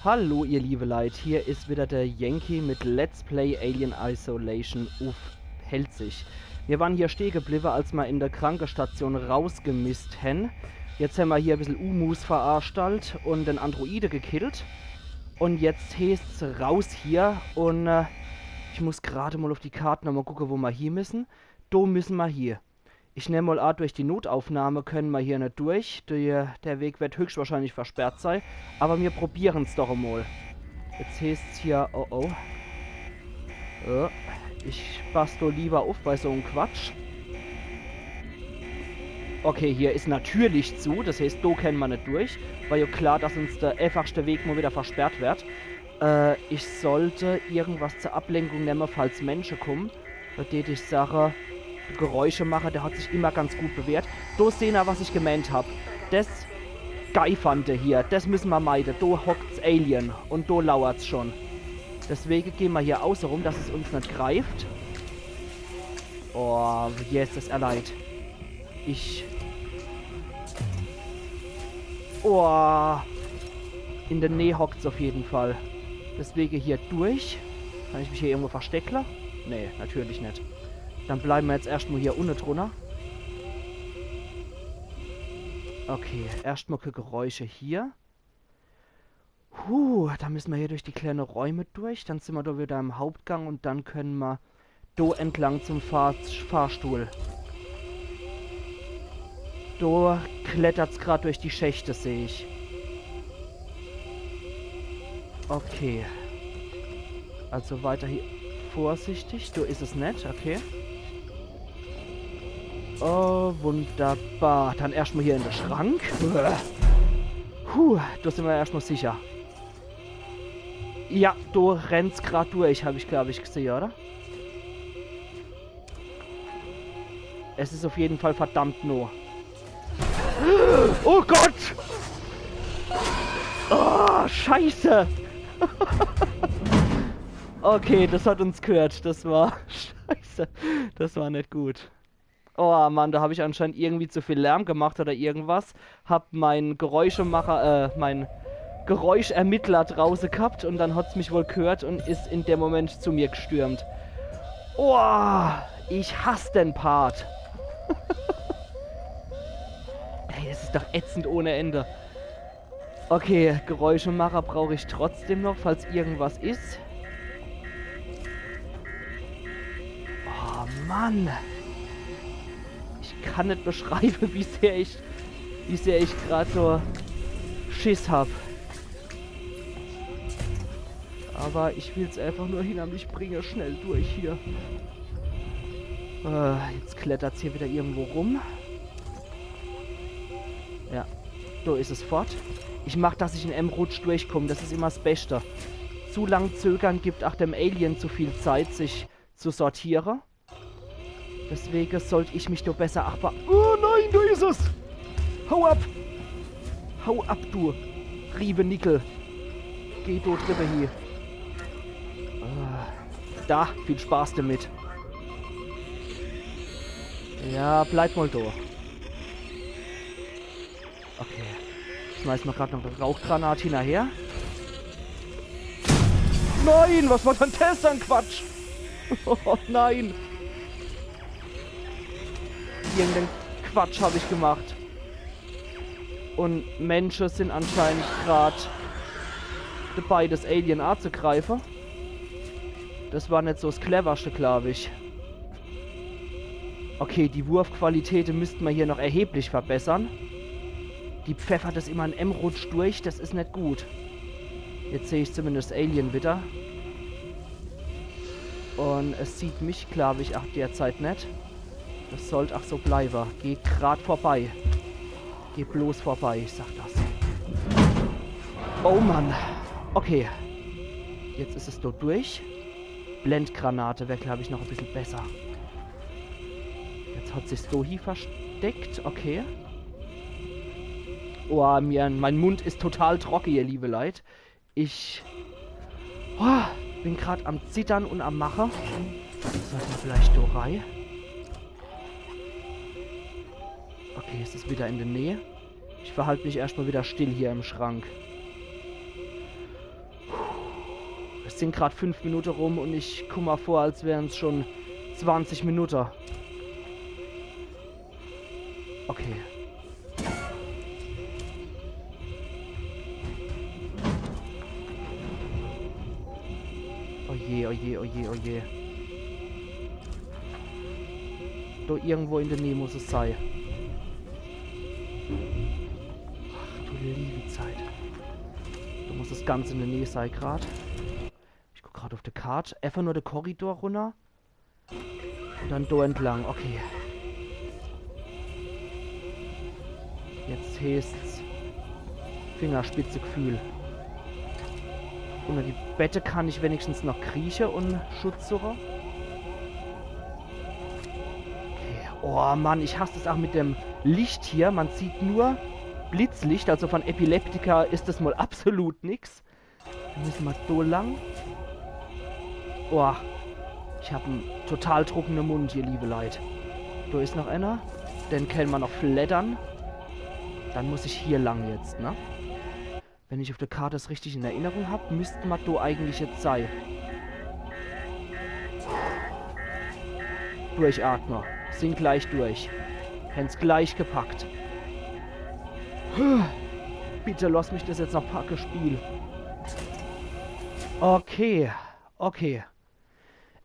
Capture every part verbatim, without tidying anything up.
Hallo ihr liebe Leit, hier is wieder der Yankee mit Let's Play Alien Isolation uff Pälzisch. Mir waren hier steh gebliwwe, als mer in der Krankestation rausgemisst hen. Jetzt hemmer hier e bissel Unmuß veranstaltet un den Androide gekillt. Un jetzt heeßt's raus hier un äh, ich muss grad mol uff die Kart nochmol gucke, wo mer hie missen. Do missen mer hie. Ich nemm mol a, durch die Notaufnahme könne mer hier net durch. Der, der Weg werd höchstwahrscheinlich versperrt sei. Awwer mir probieren's doch emol. Jetzt heeßt's hier, oh oh. Äh, ich bass do liewer uff bei so'm Quatsch. Okay, hier is natürlich zu. Das heeßt, do könne mer net durch. War jo klar, dass uns der äfachste Weg mol wieder versperrt werd. Äh, ich sollt irgendwas zur Ablenkung nemme, falls Mensche kummen. Do dät ich sache, Geräusche mache, der hat sich immer ganz gut bewährt. Do sehner, was ich gemeent hab. Des Geifernde hier, des misse mer meide. Do hockt's Alien un do lauert's schon. Deswege gehn mer hier außerum, dass es uns net greift. Oh, Jesus, er leid. Ich. Oh. In der Näh hockt's uff jeden Fall. Deswege hier durch. Kann ich mich hier irgendwo versteckle? Nee, natürlich net. Dann bleiwe mer jetzt erscht mol hier unne drunner. Okay, erscht mol kä Geräusche hier. Huh, do misse mer hier durch die kleine Räume durch. Dann sin mer do wieder im Hauptgang un dann könne mer do entlang zum Fahr Fahrstuhl. Do klettert's grad durch die Schächte, seh ich. Okay. Also weiter hier vorsichtig. Do is es net, okay. Oh, wunderbar. Dann erscht mol hier in de Schrank. Puh, do sin mer erscht mol sicher. Ja, do rennt's grad durch, hab ich, glaab ich, gesehe, oder? Es is uff jeden Fall verdammt noh. Oh Gott! Oh, Scheiße! Okay, das hat uns gehört. Das war Scheiße. Das war net gut. Oh Mann, do hab ich anscheinend irgendwie zu viel Lärm gemacht oder irgendwas. Hab mein Geräuschemacher, äh, mein Geräuschermittler drauße gehabt un dann hat's mich wohl gehört un is in dem Moment zu mir gestürmt. Oh, ich hass den Part. Ey, es is doch ätzend ohne Ende. Okay, Geräuschemacher brauch ich trotzdem noch, falls irgendwas is. Oh Mann. Ich kann net beschreibe, wie sehr ich, wie sehr ich grad so Schiss hab. Aber ich will's einfach nur hinter mich bringe. Schnell durch hier. Äh, jetzt klettert's hier wieder irgendwo rum. Ja, do is es fort. Ich mag, dass ich in em Rutsch durchkomm. Das is immer s Beschte. Zu lang zögern gibt ach dem Alien zu viel Zeit, sich zu sortiere. Deswege sollt ich mich do besser achtbar. Oh nein, do is es! Hau ab! Hau ab, du Riebenickel! Geh do driwwer hie. Ah, da, viel Spaß damit. Ja, bleib mol do. Okay. Schmeiß mer grad noch e Rauchgranat hinnerher. Nein, was war dann das an Quatsch? Oh nein. Irgendein Quatsch hab ich gemacht. Un Mensche sin anscheinend grad dabei, das Alien anzugreife. Das war net so s Cleverschte, glaub ich. Okay, die Wurfqualitäte müsst mer hier noch erheblich verbessern. Die pfeffert das immer in em Rutsch durch, das is net gut. Jetzt seh ich zumindest Alien wieder. Un es sieht mich, glaub ich, ach derzeit net. Das sollt ach so bleibe. Geh grad vorbei. Geh bloß vorbei, ich sag das. Oh Mann. Okay. Jetzt is es do durch. Blendgranate wär, glaub ich, noch e bissel besser. Jetzt hat sich's do hie versteckt. Okay. Oh, mir, mein Mund is total trocke, ihr liebe Leit. Ich, oh, bin grad am Zittern un am Mache. Sollt mer vielleicht do rei? Okay, es is wieder in der Näh. Ich verhalt mich erscht mol wieder still hier im Schrank. Sind grad fünf Minute rum und ich kumm mer vor, als wären's schon zwanzig Minute. Okay. Oh je, oh je, oh je, oh je. Do irgendwo in de Näh muss es sei. Ach du liebe Zeit. Do muss es ganz in de Näh sei grad. Ich guck grad uff de Kart. Efach nur de Korridor runner. Und dann do entlang. Okay. Jetzt heeßt's Fingerspitzegefühl. Unner die Bette kann ich wenigstens noch krieche und Schutz suche. Okay. Oh Mann, ich hass des ach mit dem Licht hier. Man sieht nur Blitzlicht, also von Epileptiker is des mal absolut nix. Dann müsse mer do lang. Boah. Ich hab en total trockene Mund, ihr liebe Leit. Do is noch einer. Den kenne mer noch fleddere. Dann muss ich hier lang jetzt, ne? Wenn ich uff de Kart des richtig in Erinnerung hab, müsste mer do eigentlich jetzt sei. Durchatme. Sind gleich durch. Hänn's gleich gepackt. Puh. Bitte lass mich des jetzt noch packe, Spiel. Okay, okay.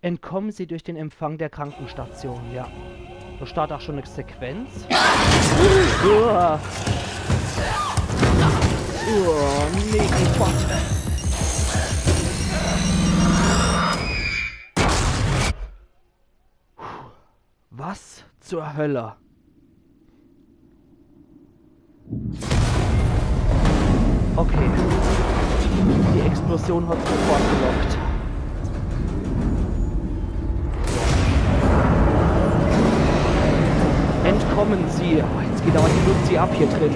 Entkommen Sie durch den Empfang der Krankenstation, ja. Do start ach schon e Sequenz. Uah. Uah, nee, geh fort. Was zur Hölle? Okay. Die Explosion hat's sofort gelockt. Entkommen Sie. Oh, jetzt geht aber die Luzi ab hier drin.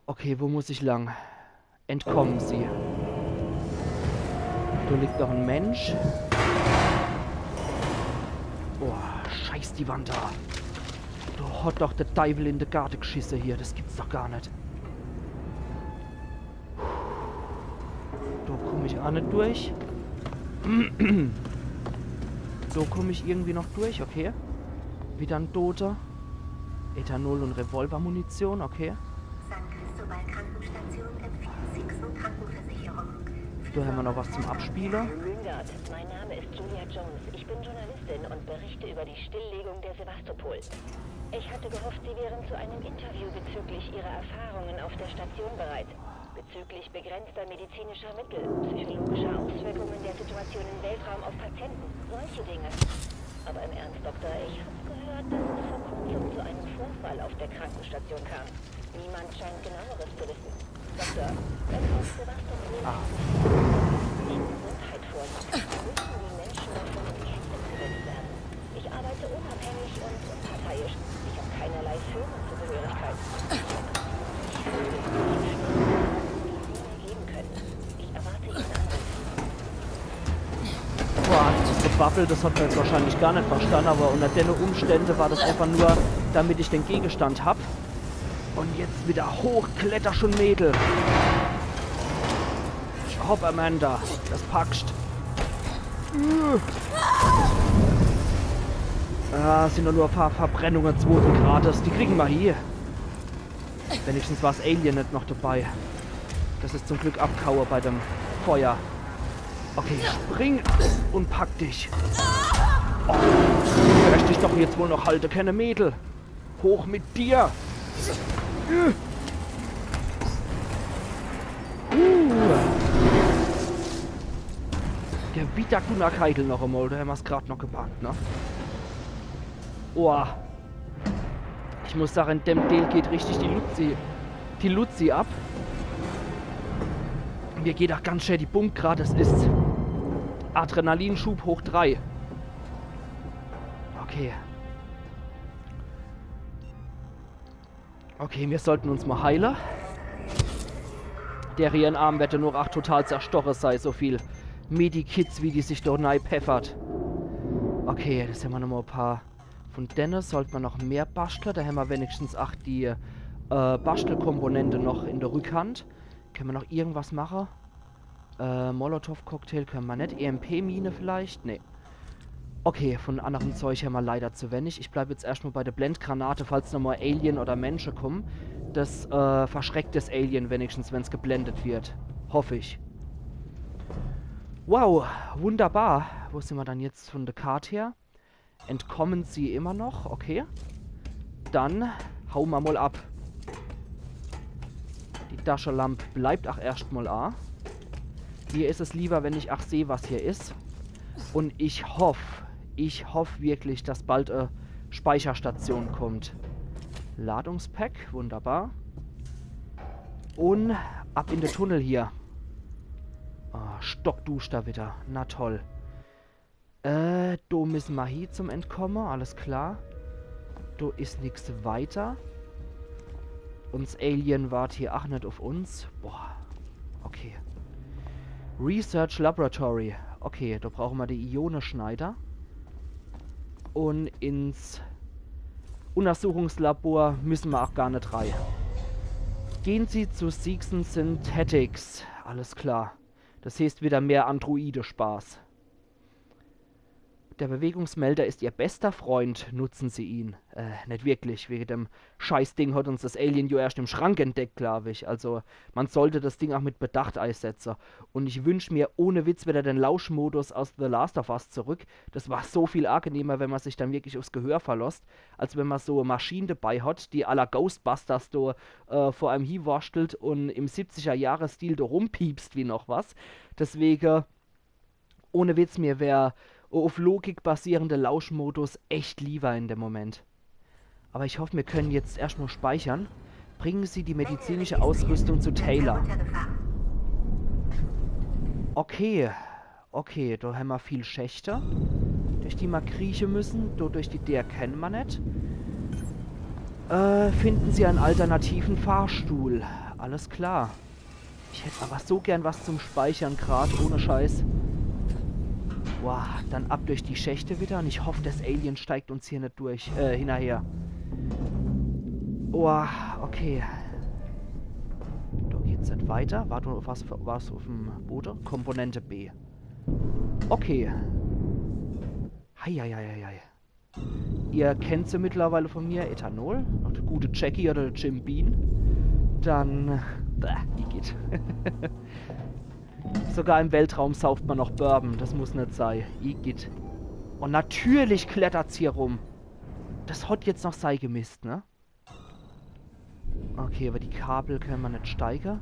Okay, wo muss ich lang? Entkommen Sie. Do liegt noch en Mensch. Boah, scheiß die Wand do. Do hat doch de Deiwel in de Garte gschisse hier. Des gibt's doch gar net. Do komm ich ach net durch. Do komm ich irgendwie noch durch, okay. Wieder en Doter. Ethanol und Revolvermunition, okay. San Cristobal Krankenstation empfiehlt Sixo Krankenversicherung. Do hämmer noch was zum Abspiele. Lingard, mein Name ist Julia Jones. Ich bin Journalistin und berichte über die Stilllegung der Sevastopol. Ich hatte gehofft, Sie wären zu einem Interview bezüglich Ihrer Erfahrungen auf der Station bereit. Bezüglich begrenzter medizinischer Mittel, psychologischer Auswirkungen der Situation im Weltraum auf Patienten, solche Dinge. Aber im Ernst, Doktor, ich habe gehört, dass es vor kurzem zu einem Vorfall auf der Krankenstation kam. Niemand scheint Genaueres zu wissen. Doktor, wenn auf Sevastopol Ah. Gesundheit vorliegt, müssen die Menschen davon in Kenntnis gesetzt werden. Ich arbeite unabhängig und unparteiisch. Ich habe keinerlei Firmenzugehörigkeit. Ich habe geben können. Ich erwarte Ihren Anruf. Boah, des Gebabbel, des hat mer jetzt wahrscheinlich gar net verstann, aber unter denne Umstände war des einfach nur, damit ich den Gegenstand hab. Und jetzt wieder hoch, kletter schon, Mädel. Hopp, Amanda, des packscht. Ah, sind doch nur e paar Verbrennungen zweiten Grades. Die kriegen mer hie. Wenigstens war's Alien net noch dabei. Des is zum Glück abgehaue bei dem Feuer. Okay, spring und pack dich. Oh, du wirst dich doch jetzt wohl noch halte kenne, Mädel. Hoch mit dir! Uh. Gewittergunnerkeidel noch emol, do hämmer's grad noch gepackt, ne? Oah. Ich muss sage, in dem Deel geht richtig die Luzi, die Luzi ab. Mir geht ach ganz schää die Pump grad, es is Adrenalinschub hoch drei. Okay. Okay, mir sollten uns mol heile. Der ihrn Arm werd noch ach total zerstoche sei, so viel Medikits, wie die sich do nei pfeffert. Okay, des hämmer noch mol e paar. Von denne sollt mer noch mehr baschtle. Do hämmer wenigstens ach die, äh, Baschtelkomponente noch in der Rückhand. Kenne mer noch irgendwas mache? Äh, Molotow-Cocktail kenne mer net. E M P-Mine vielleicht? Nee. Okay, von annerem Zeug hämmer leider zu wenig. Ich bleib jetzt erscht mol bei de Blendgranate, falls nochmol Alien oder Mensche kumme. Des, äh, verschreckt des Alien wenigstens, wenn's geblendet wird. Hoff ich. Wow, wunderbar. Wo sin mer dann jetzt von de Kart her? Entkommen sie immer noch, okay. Dann haue mer mol ab. Die Taschelamp bleibt ach erscht mol a. Mir is es liewer, wenn ich ach seh, was hier is. Un ich hoff, ich hoff wirklich, dass bald e Speicherstation kummt. Ladungspack, wunderbar. Un ab in de Tunnel hier. Ah, stockduschter widder. Na toll. Äh, do misse mer hie zum Entkomme, alles klar. Do is nix weiter. Uns Alien wart hier ach net uff uns. Boah. Okay. Research Laboratory. Okay, do brauche mer de Ioneschneider. Un ins Untersuchungslabor misse mer ach gar net rei. Gehen Sie zu Seegson Synthetics. Alles klar. Des heeßt widder mehr Androide-Spaß. Der Bewegungsmelder ist Ihr bester Freund, nutzen Sie ihn. Äh, net wirklich. Wege dem Scheißding hat uns des Alien jo erscht im Schrank entdeckt, glaab ich. Also, mer sollt des Ding ach mit Bedacht eisetze. Un ich wünsch mer ohne Witz widder den Lauschmodus aus The Last of Us zurück. Des war so viel angenehmer, wenn mer sich dann wirklich uffs Gehör verlosst, als wenn mer so e Maschin debei hat, die à la Ghostbusters do, äh, vor einem hieworschtelt un im siebziger-Jahre-Stil do rumpiepst wie noch was. Deswege, ohne Witz, mir wär uff Logik basierende Lauschmodus echt liewer in dem Moment. Aber ich hoff, mir können jetzt erscht mol speichern. Bringen Sie die medizinische Ausrüstung zu Taylor. Okay. Okay, do hämmer viel Schächte, durch die mer krieche müssen. Do durch die Deer kenne mer net. Äh, finden Sie einen alternativen Fahrstuhl. Alles klar. Ich hätt aber so gern was zum Speichern grad, ohne Scheiß. Boah, dann ab durch die Schächte widder. Un ich hoff, des Alien steigt uns hier net durch, äh, hinnerher. Boah, okay. Do geht's net weiter. Wart mol, was, was uffm Bode? Komponente B. Okay. Heieieiei. Ihr kennt se mittlerweile von mir, Ethanol. Noch de gute Jackie oder de Jim Beam. Dann, bäh, igitt. Sogar im Weltraum sauft mer noch Bourbon, des muss net sei. Igitt. Un natürlich klettert's hier rum. Des hat jetzt noch sei gemisst, ne? Okay, über die Kabel kenne mer net steige.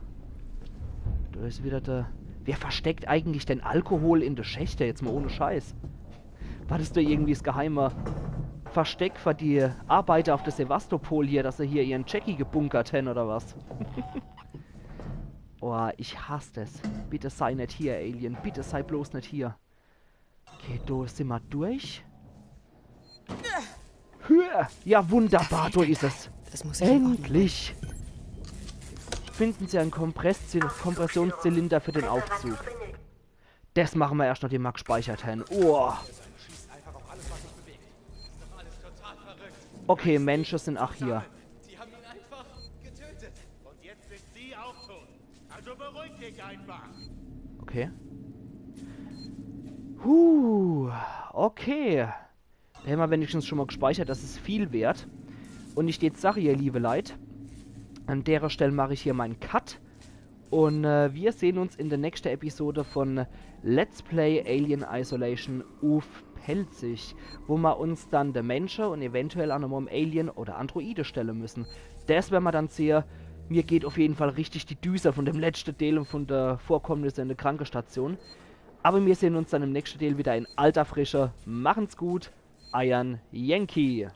Do is wieder der. Wer versteckt eigentlich den Alkohol in de Schächte? Jetzt mol ohne Scheiß. War des do irgendwie s geheime Versteck für die Arbeiter auf de Sevastopol hier, dass se hier ihren Jackie gebunkert hen oder was? Oh, ich hass des. Bitte sei net hier, Alien. Bitte sei bloß net hier. Okay, do simmer durch. Hüa! Ja, wunderbar, do is es. Das muss ich in Ordnung bringen. Endlich! Finden Sie einen Kompress-, Kompressionszylinder für den Aufzug. Des mache mer erscht, nachdem mer gespeichert hen. Oh. Okay, Mensche sin ach hier. Die haben ihn einfach getötet. Und jetzt sind sie auch tot. Also beruhig dich einfach. Okay. Huh, okay. Do hämmer wenigstens schon mol gespeichert, des is viel wert. Un ich deet sage, ihr liebe Leit, an dere Stell mach ich hier mein Cut. Un, äh, mir sehn uns in de nächschte Episode von Let's Play Alien Isolation uff Pälzisch, wo mer uns dann de Mensche un eventuell ach nochmol em Alien oder Androide stelle müssen. Des werre mer dann sehe. Mir geht uff jeden Fall richtig die Düse von dem letschte Deel un von de Vorkommnisse in de Krankestation. Aber mir sehn uns dann im nächschte Deel wieder in alter Frische. Machen's gut, eiern Yankee.